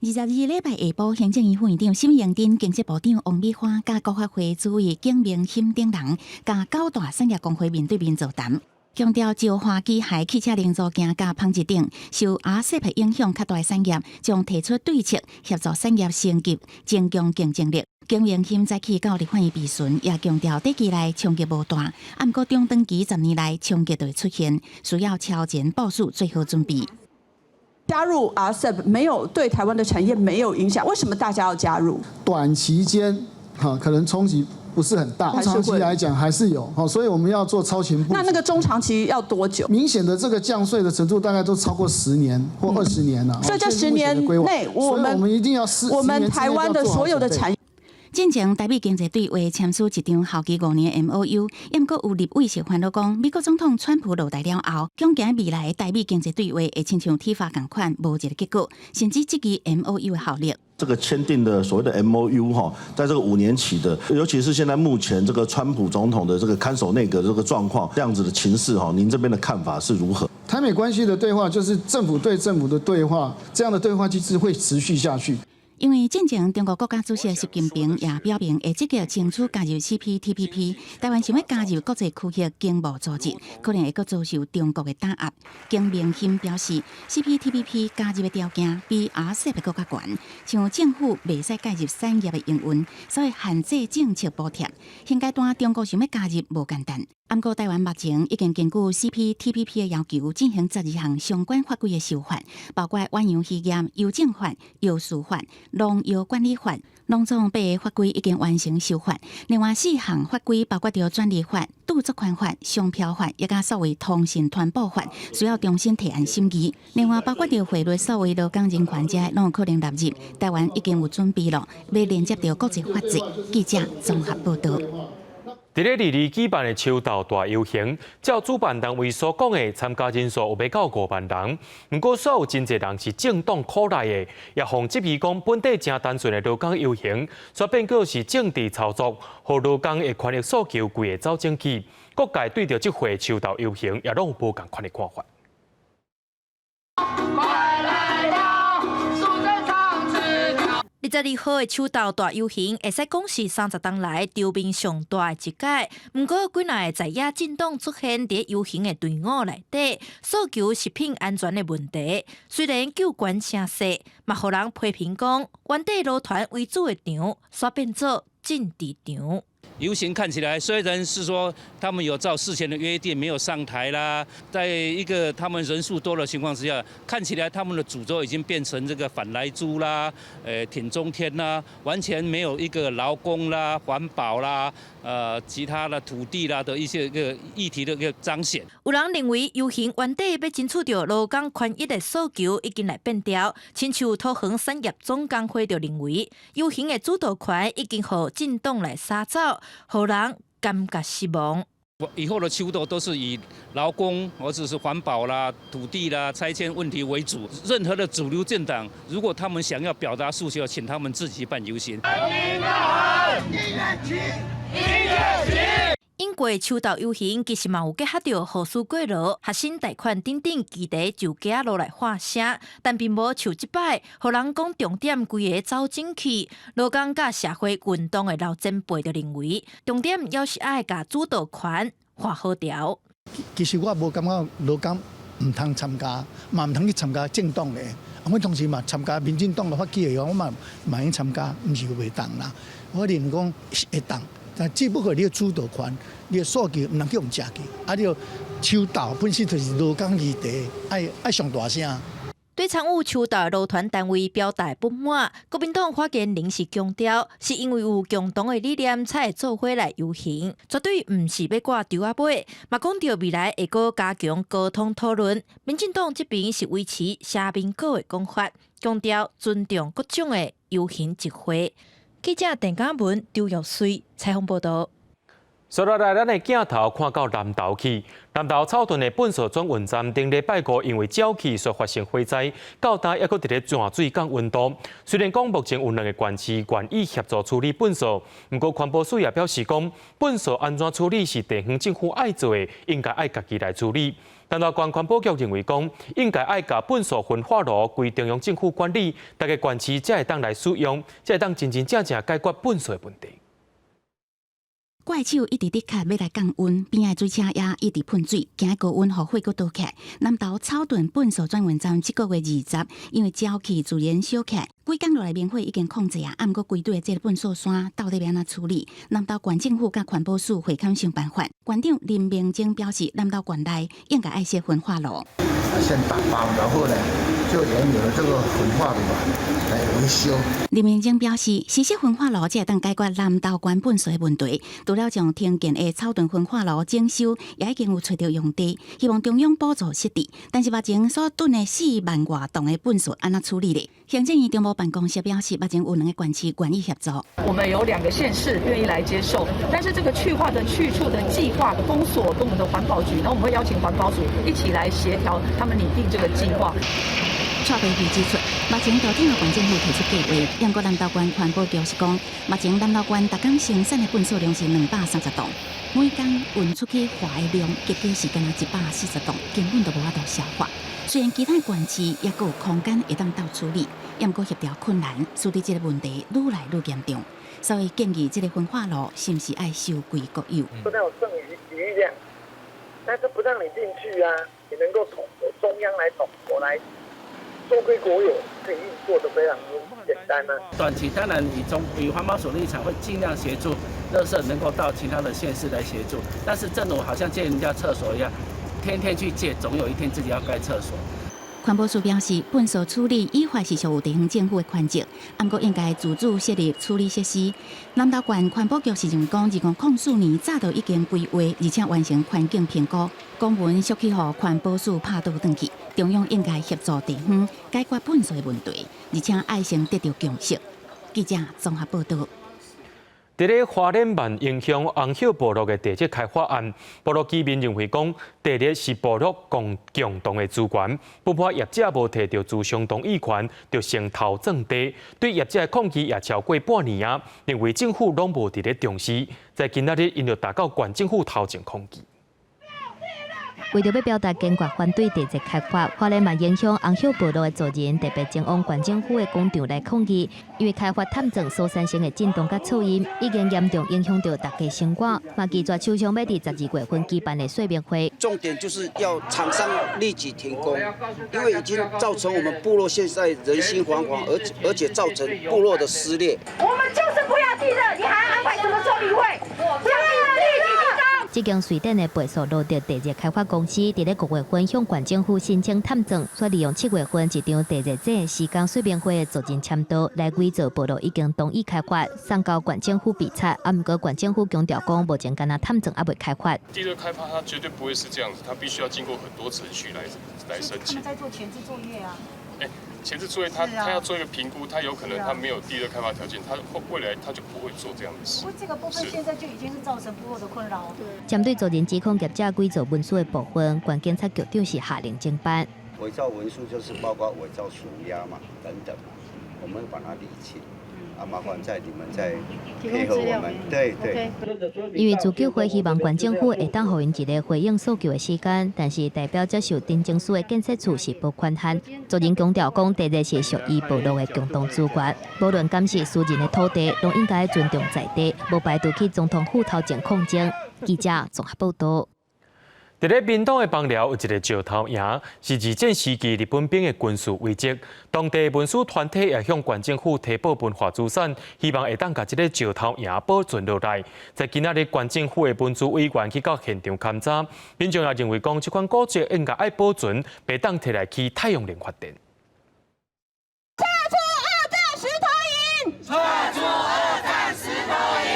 22禮拜下晡，行政院副院長沈榮津、經濟部長王美花、佮國發會主委景明鑫等人，佮九大產業公會面對面座談，強調石化機械、汽車零組件佮紡織等受 RCEP 影響較大的產業，將提出對策協助產業升級，增強競爭力。景明鑫早起到立法院備詢，也強調短期內衝擊無大，毋過中長期10年內衝擊就會出現，需要超前部署做好準備。加入 RCEP 沒有對台灣的產業沒有影響，為什麼大家要加入？短期間哈可能衝擊不是很大，長期來講還是有，所以我們要做超前部署。那那個中長期要多久？明顯的這個降稅的程度大概都超過十年或20年了。所以這十年內，我們一定要我們台灣的所有的產業。進前台美經濟對話簽署一張效期5年 MOU，毋過有立委是煩惱講，美國總統川普落台了後，恐驚未來台美經濟對話會親像鐵花仝款，無一個結果，甚至質疑 MOU 的效力。這個簽訂的所謂的 MOU 哈，在這個5年期的，尤其是現在目前這個川普總統的這個看守內閣這個狀況，這樣子的情勢哈，您這邊的看法是如何？台美關係的對話就是政府對政府的對話，這樣的對話機制會持續下去。因為進前中國國家主席習近平也表明會積極爭取加入 CPTPP，台灣想欲加入國際區域經貿組織，可能會閣遭受中國的打壓。景明鑫表示，CPTPP 加入的條件比 RCEP 閣較懸，像政府袂使介入產業的營運，所以限制政策補貼。現階段中國想欲加入無簡單。毋過台灣目前已經根據 CPTPP 的要求進行12項相關法規的修法，包括遠洋漁業、郵政法、藥事法、農藥管理法，攏總八个法規已經完成修法。另外四項法規包括著專利法、著作權法、商標法，以及所謂通訊傳播法，需要重新提案審議。另外包括著匯率、數位勞工人權這攏有可能納入。台灣已經有準備了，欲連接著國際法制。記者綜合報道。佇咧二二舉辦的秋鬥大遊行，照主辦單位所講的，參加人數有欲到5萬人。毋過，煞有真濟人是政黨箍來的，也予質疑講本底誠單純的勞工遊行，煞變做是政治操作，予勞工的權益訴求規个走整去。各界對著這回秋鬥遊行也攏有無仝款的看法。快來到 22號的秋鬥大遊行，會使講是30冬來場面上大的一屆。毋過幾若个在野政黨出現佇遊行的隊伍內底，訴求食品安全的問題。雖然叫懸聲勢，嘛予人批評講，原底勞團為主的場，煞變做政治場。遊行看起來雖然是說他們有照事前的約定沒有上台啦，在一個他們人數多的情況之下，看起來他們的主軸已經變成這個反萊豬啦、挺中天啦，完全沒有一個勞工啦、環保啦、其他的土地啦的一些個議題的一個彰顯。有人認為遊行原底欲爭取著勞工權益的訴求已經來變調，親像桃園產業總工會就認為遊行的主導權已經予政黨來捎走，予人感覺失望。以後的秋鬥都是以勞工或者是環保啦、土地啦、拆遷問題為主。任何的主流政黨，如果他們想要表達訴求，請他們自己辦遊行。英國秋鬥遊行其實嘛有結合著雨師過勞、學生貸款等等議題，就街仔路來喊聲，但並無像這擺，予人講重點規个走整去。勞工佮社會運動的老前輩就認為，重點猶是愛共主導權劃好調。其實我無感覺勞工毋通參加，嘛毋通去參加政黨的，阮當時嘛參加民進黨的發起的，我嘛嘛用參加，毋是袂當啦。我認為講會當，但只不過你的主導權、你的訴求毋通去予人食去，啊，你秋鬥本身就是勞工議題，愛愛上大聲。對參與秋鬥勞團單位表達不滿，國民黨發言人是強調，是因為有共同的理念才會做伙來遊行，絕對毋是欲掛抽仔尾。嘛講著未來會閣加強溝通討論。民進黨這邊是維持社民黨的講法，強調尊重各種的遊行集會。記者鄧嘉文、張玉穗採訪報導。接落來，咱的鏡頭看到南投去。南投草屯的糞埽轉運站，頂禮拜五因為沼氣所發生火災，到今猶閣佇咧泉水降溫度。雖然講目前有兩个縣市願意協助處理糞埽，毋過環保署也表示講，糞埽按怎處理是地方政府愛做的，應該愛家己來處理。但是縣環保局認為講，應該愛共糞埽焚化爐歸中央政府管理，逐个縣市才會當來使用，才會當真真正正解決糞埽的問題。怪手一直咧卡欲來降溫，邊仔的水車也一直噴水，驚高溫予火閣著起來。南投草屯糞埽轉運站這個月20，因為沼氣自然燒起來，幾工落來明火已經控制啊，毋過規堆的這個糞埽山到底欲按怎處理？南投縣政府佮環保署會勘想辦法。縣長林明晶表示，南投縣內應該愛設焚化爐。先打包，然後呢，就原有的這個焚化爐來維修。林明晶表示，實施焚化爐才會當解決南投縣糞埽的問題。除了將停建的草屯焚化爐整修，也已經有揣著用地，希望中央補助設置。但是目前所囤的4萬外噸的糞埽按怎處理咧？行政院中務辦公室表示，目前有兩個縣市願意協助。我們有兩個縣市願意來接受，但是這個去化的去處的計劃的公所跟我們的環保局，那我們會邀請環保署一起來協調他們擬定這個計劃。蔡培慧指出，目前都聽縣政府提出計劃，毋過南投縣環保局是講，目前南投縣逐工生產的糞埽量是230噸，每工運出去化的量，結果是干焦140噸，根本就無法度消化。雖然其他縣市猶閣有空間會當鬥處理，毋過協調困難，使得這个問題愈來愈嚴重。所以建議這个焚化爐是毋是愛收歸國有？那有剩餘餘量，但是不讓你進去啊！你能夠統籌中央來統籌來收歸國有，可以運作得非常簡單呢。短期當然以中以環保署立場會盡量協助，垃圾能夠到其他的縣市來協助，但是正如好像借人家廁所一樣，天天去借，總有一天自己要蓋廁所。環保署表示，糞埽處理依法是屬於地方政府的權責，毋過應該自主設立處理設施。南投縣環保局是認為講，2004年早就已經規劃，而且完成環境評估，公文釋去予環保署拍倒轉去，中央應該協助地方解決糞埽的問題，而且愛先得著共識。記者綜合報導。佇咧花蓮萬榮鄉紅葉部落的地熱開發案，部落居民認為講地熱是部落共共同的資源，不過業者無提著諮商同意權，就先偷鑽地，對業者的抗議也超過半年啊，認為政府攏無佇咧重視，在今仔日𪜶就踏到縣政府頭前抗議。為著欲表達堅決反對地熱開發，花蓮萬榮鄉紅葉部落的族人特別前往縣政府的廣場來抗議，因為開發探鑽所產生的震動佮噪音，已經嚴重影響著大家生活。嘛拒絕廠商欲佇12月份舉辦的說明會。重點就是要廠商立即停工，因為已經造成我們部落現在人心惶惶，而且造成部落的撕裂。我們就是不要地熱，你還安排什麼說明會？這間瑞典的貝索羅德地熱開發公司，佇咧5月份向縣政府申請探鑽，煞利用7月份一場地熱祭施工說明會的族人簽到，來偽造部落已經同意開發，送交縣政府備查。啊，毋過縣政府強調講，目前干焦探鑽猶未開發。地熱開發它絕對不會是這樣子，它必須要經過很多程序來申請。他們在做前置作業啊。欸，前置作業他要做一個評估，他有可能他沒有地熱開發條件，他未來他就不會做這樣的事。不過這個部分現在就已經是造成部落的困擾。針對族人指控業者偽造文書的部分，縣警察局長是下令偵辦。偽造文書就是包括偽造署押嘛，等等嘛，我們會把它釐清。啊，麻煩在你們再配合我們，對對。因為自救會希望縣政府會當予𪜶一个回應訴求的時間，但是代表接受陳情書的建設處是無權限。族人強調講，地熱是屬於部落的共同資源，無論敢是私人的土地，攏應該尊重在地，無排除去總統府頭前抗爭。記者綜合報導。佇咧屏東的枋寮有一个石頭營，是二戰時期日本兵的軍事遺跡。當地文史團體也向縣政府提報文化資產，希望會當共這个石頭營保存落來。在今仔日縣政府的文資委員去到現場勘查，民眾也認為講，這款古蹟應該愛保存，袂當提來起太陽能發電。撤出二戰石頭營！撤出二戰石頭營！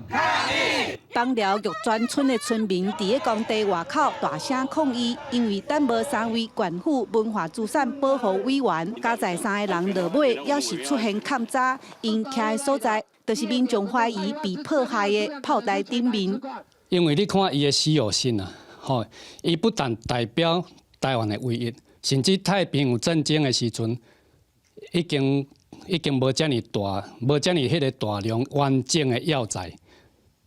抗議！抗議！枋寮玉泉村的村民佇咧工地外口大聲抗議，因為等無三位縣府文化資產保護委員，加在三个人落尾，猶是出現勘查，𪜶徛的所在，就是民眾懷疑被破壞的炮台頂面。因為你看伊的稀有性啊，吼，伊不但代表台灣的唯一，甚至太平洋戰爭的時陣，已經無遮爾大，無遮爾彼个大量完整的要塞。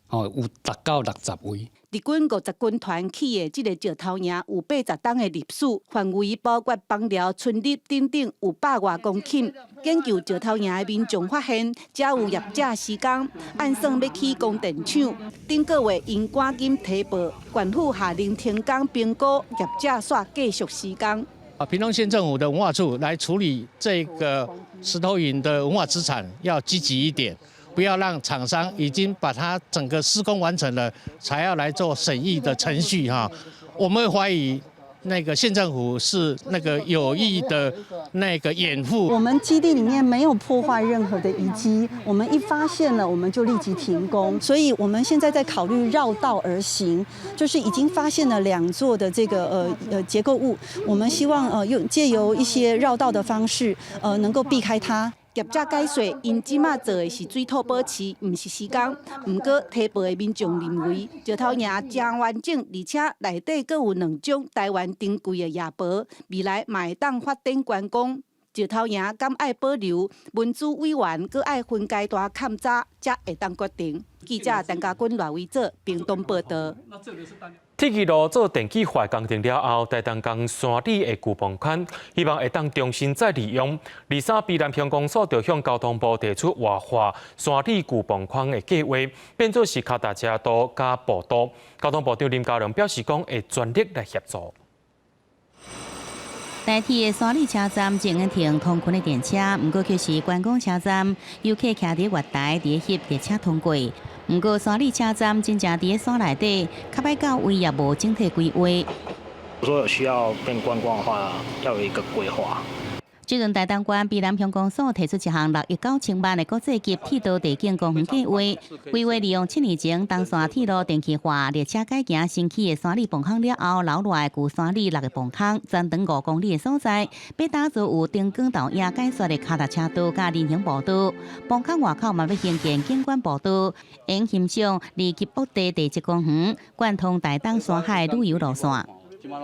哦，有達到60位。日軍50軍團起的這个石頭營有80冬的歷史，範圍包括枋寮村里等等有百外公頃。研究石頭營的民眾發現，遮有業者施工，按算欲起光電廠。頂個月𪜶趕緊提報，縣府下令停工評估，業者煞繼續施工。啊，屏東縣政府的文化處來處理這個石頭營的文化資產，要積極一點。不要讓廠商已經把它整個施工完成了，才要來做審議的程序哈。我們會懷疑那個縣政府是那個有意的那個掩護。我們基地裡面沒有破壞任何的遺跡，我們一發現了我們就立即停工。所以我們現在在考慮繞道而行，就是已經發現了兩座的這個結構物，我們希望用借由一些繞道的方式，能夠避開它。業者解釋，𪜶這馬做的是水土保持，毋是施工。毋過提報的民眾認為，石頭營誠完整，而且內底閣有兩種台灣珍貴的野寶，未來嘛會當發展觀光。石頭營敢愛保留，文資委員閣愛分階段勘查，才會當決定。記者陳家軍、賴維哲屏東報導。鐵支路做電氣化工程了後，台東江山里的舊磅坑，希望會當重新再利用。23卑南鄉公所就向交通部提出活化山里舊磅坑的計劃，變做是跤踏車道佮步道。交通部長林佳龍表示講，會全力來協助。台鐵的山里車站正在停通勤的電車，毋過卻是觀光車站，遊客徛佇月台佇翕列車通過。毋過山里車站真正佇山內底，較歹到位也無整體規劃。如果有需要變觀光的話，要有一個規劃。這陣台東縣卑南鄉公所提出一項6億9千萬的國際級鐵道地景公園計劃，規劃利用7年前東線鐵路電氣化列車改行新起的山里磅坑了後，留落來舊山里六个磅坑，全長5公里的所在，欲打造有燈光投影解說的跤踏車道佮人行步道，磅坑外口嘛欲興建景觀步道，用欣賞二級陸地地質公園，貫通台東山海旅遊路線。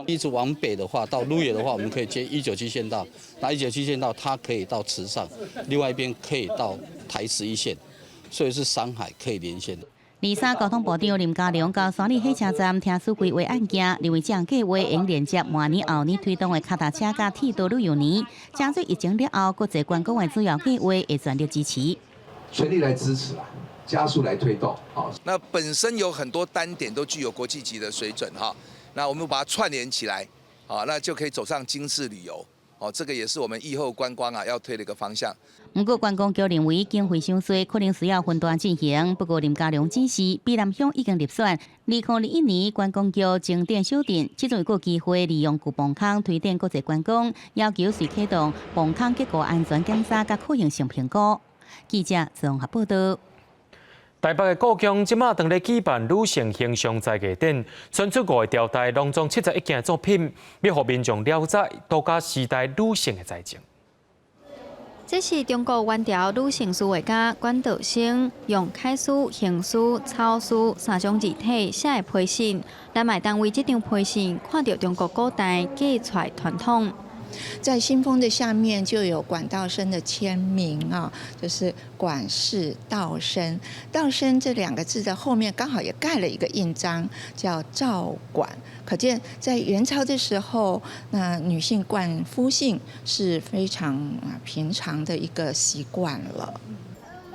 一直往北的話，到鹿野的話，我們可以接197線道。那197線道它可以到池上，另外一邊可以到台11線，所以是山海可以連線的。23交通部長林佳龍到山里火車站聽取規劃案件，認為這項計劃應連接明年後年推動的跤踏車佮鐵道旅遊年，加做疫情了後國際觀光的主要計劃，會全力支持。全力來支持啊，加速來推動。那本身有很多單點都具有國際級的水準哈。那我們把它串聯起來，啊，那就可以走上精緻旅遊，哦，這個也是我們疫後觀光啊要推的一個方向。毋過觀光局認為經費傷濟，可能需要分段進行。不過林佳龍指示，卑南鄉已經入選2021年觀光局重點小鎮，這陣有機會利用舊磅坑推展國際觀光，要求隨啟動磅坑結構安全檢查佮可行性評估。記者綜合報導。台北的故宮這馬當咧舉辦女性形象才藝展，選出五个朝代，攏總71件作品，欲予民眾了解多家時代女性的才情。這是中國元朝女性書畫家管道生用楷書、行書、草書三種字體寫的批信，咱嘛會當為這張批信看著中國古代嫁娶傳統。在信封的下面就有管道生的簽名啊，就是管氏道生。道生這兩個字的後面剛好也蓋了一個印章，叫趙管。可見在元朝的時候，那女性冠夫姓是非常平常的一個習慣了。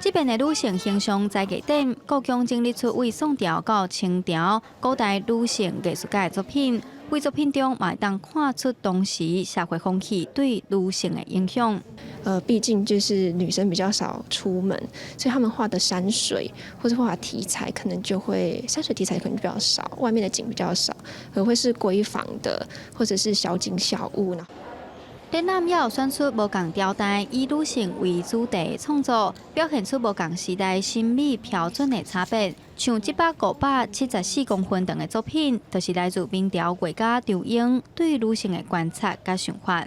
這邊的女性形象在藝展，故宮整理出為宋朝到清朝古代女性藝術家的作品，為作品中嘛會當看出當時社會風氣對女性的影響。畢竟就是女生比較少出門，所以他們畫的山水或者畫題材可能就會山水題材可能比較少，外面的景比較少，可能會是閨房的或者是小景小物呢。展覽也有選出無仝朝代以女性為主題創作，表現出無仝時代審美標準的差別。像這幅574公分長的作品，就是來自明朝畫家張英對女性的觀察佮想法。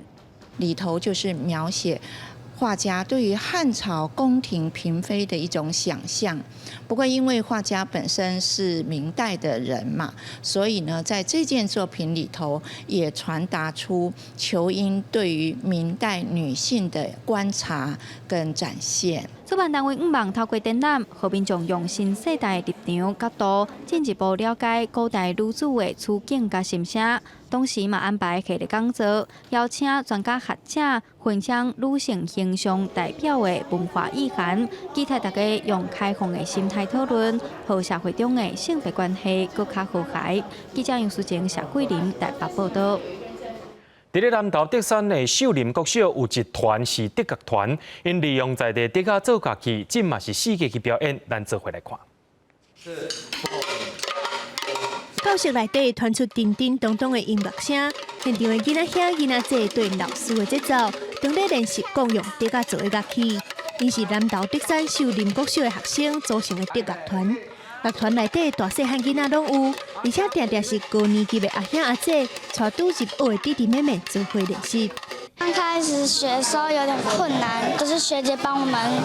裡頭就是描寫畫家對於漢朝宮廷嬪妃的一種想象。不過因為畫家本身是明代的人嘛，所以呢，在這件作品裡頭也傳達出仇英對於明代女性的觀察跟展現。主辦單位向望透過展覽，予民眾用新世代的立場角度，進一步了解古代女子的處境佮心聲。同時嘛安排系列講座，邀請專家學者分享女性形象代表的文化意涵，期待大家用開放的心態討論，予社會中的性別關係閣較和諧。記者楊淑靜、謝桂林台北報道。佇咧南投竹山的秀林國小有一團是竹樂團，𪜶利用在地竹仔做樂器，這嘛是四界去表演，咱做伙來看。教室內底傳出叮叮咚咚的音樂聲，現場的囡仔兄、囡仔姐對老師的節奏，當咧練習講用竹仔做的樂器。𪜶是南投竹山秀林國小的學生組成的竹樂團。樂團內底大細漢囡仔攏有，而且定定是高年級的阿兄阿姐，帶拄入學的弟弟妹妹做伙練習。剛開始學的時候有點困難，都是學姐幫我們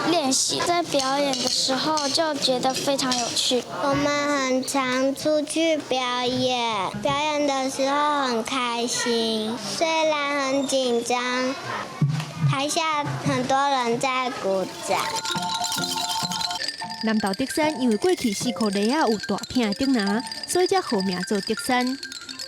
練習。在表演的時候就覺得非常有趣。我們很常出去表演，表演的時候很開心，雖然很緊張，台下很多人在鼓掌。南投竹山因為過去四箍犁仔有大片的竹林，所以才號名做竹山。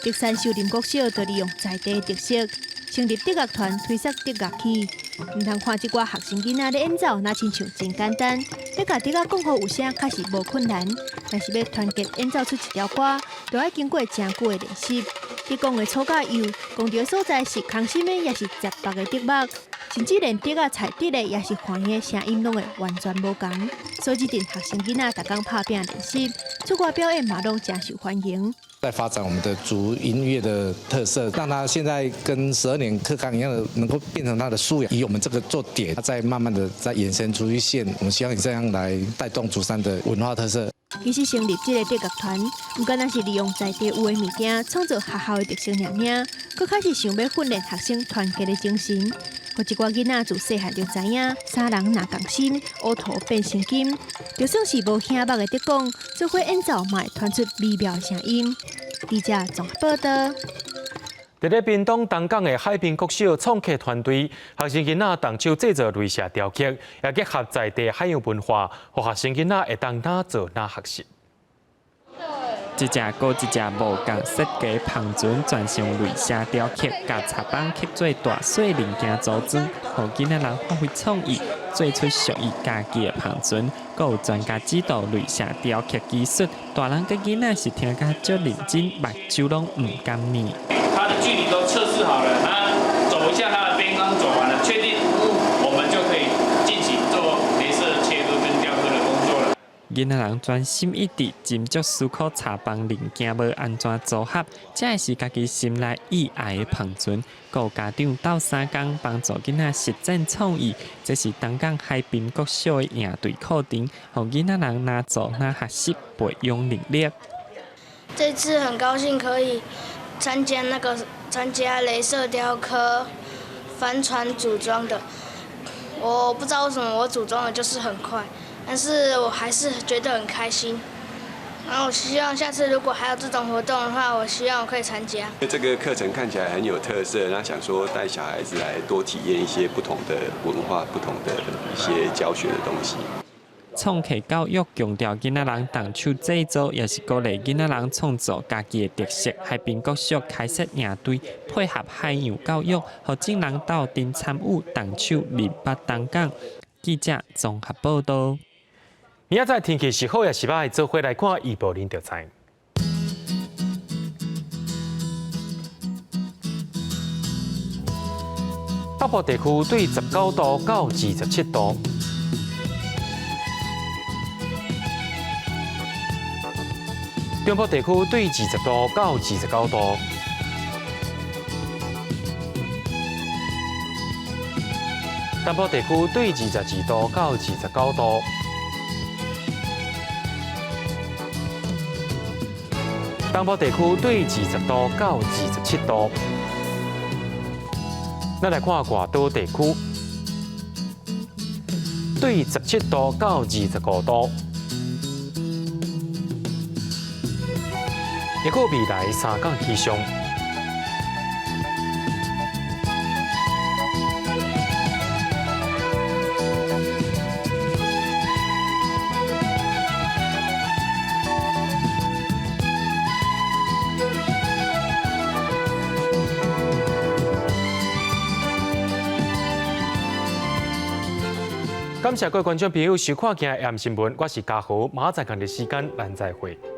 竹山秀林國小就利用在地特色，成立竹樂團，推廣竹樂器。毋通看這寡學生囡仔咧演奏，若親像真簡單，欲共竹仔講予有聲，確實無困難。但是欲團結演奏出一條歌，就愛經過誠久的練習。竹管的粗佮幼，講著的所在是空心的，抑是雜白的竹木，甚至連竹仔材質的，抑是橫的聲音，攏會完全無仝。所以這陣學生囡仔逐工拍拚練習，出外表演嘛攏誠受歡迎。在發展我們的族音樂的特色，讓他現在跟12年課綱一樣的，能夠變成他的素養。以我們這個做點，再慢慢的再延伸出一線。我們希望以這樣來帶動竹山的文化特色。其實成立這個竹樂團，毋單單是利用在地有的物件創造學校的特色爾爾，閣較是想欲訓練學生團結的精神。予這寡囡仔自細漢就知影，三人若仝心，烏塗變成金。就算是無耳目的竹管，做伙演奏嘛會傳出美妙的聲音。記者綜合報道。佇咧屏東東港的海濱國小創客團隊，學生囡仔動手製作鐳射雕刻，也結合在地海洋文化，予學生囡仔會當哪做哪學習。一隻閣一隻無仝設計帆船，全上鐳射雕刻，共插板刻做大細零件組裝，予囡仔人發揮創意，做出屬於家己的帆船。閣有專家指導鐳射雕刻技術，大人佮囡仔是聽甲足認真，目睭攏毋敢瞇。它的距離都測試好了，它走一下它的邊框走完了，確定無誤，我們就可以進行做鐳射切割跟雕刻的工作了。囡仔人專心一致，斟酌思考插枋零件欲按怎組合，這會是家己心內意愛的帆船。閣有家長鬥相共幫助囡仔實踐創意，這是東港海濱國小的營隊課程，予囡仔人哪做哪學習，培養能力。這次很高興可以參加鐳射雕刻帆船組裝的，我不知道為什麼我組裝的就是很快，但是我還是覺得很開心。然後我希望下次如果還有這種活動的話，我希望我可以參加。這個課程看起來很有特色，那想說帶小孩子來多體驗一些不同的文化、不同的一些教學的東西。創客教育強調囡仔人動手製作，也是鼓勵囡仔人創造家己的特色。海濱國小開設營隊，配合海洋教育，予眾人鬥陣參與動手認捌東港。記者綜合報道。明仔載天氣是好抑是䆀，做伙來看預報，恁就知。北部地區對19度到27度，中部地區對20度到29度，南部地區對22度到29度，東部地區對20度到27度。咱來看外島地區，對17度到25度，抑閣未來3天氣象。感謝各位觀眾朋友收看今日的新聞，我是嘉豪，明仔載仝個時間，咱再會。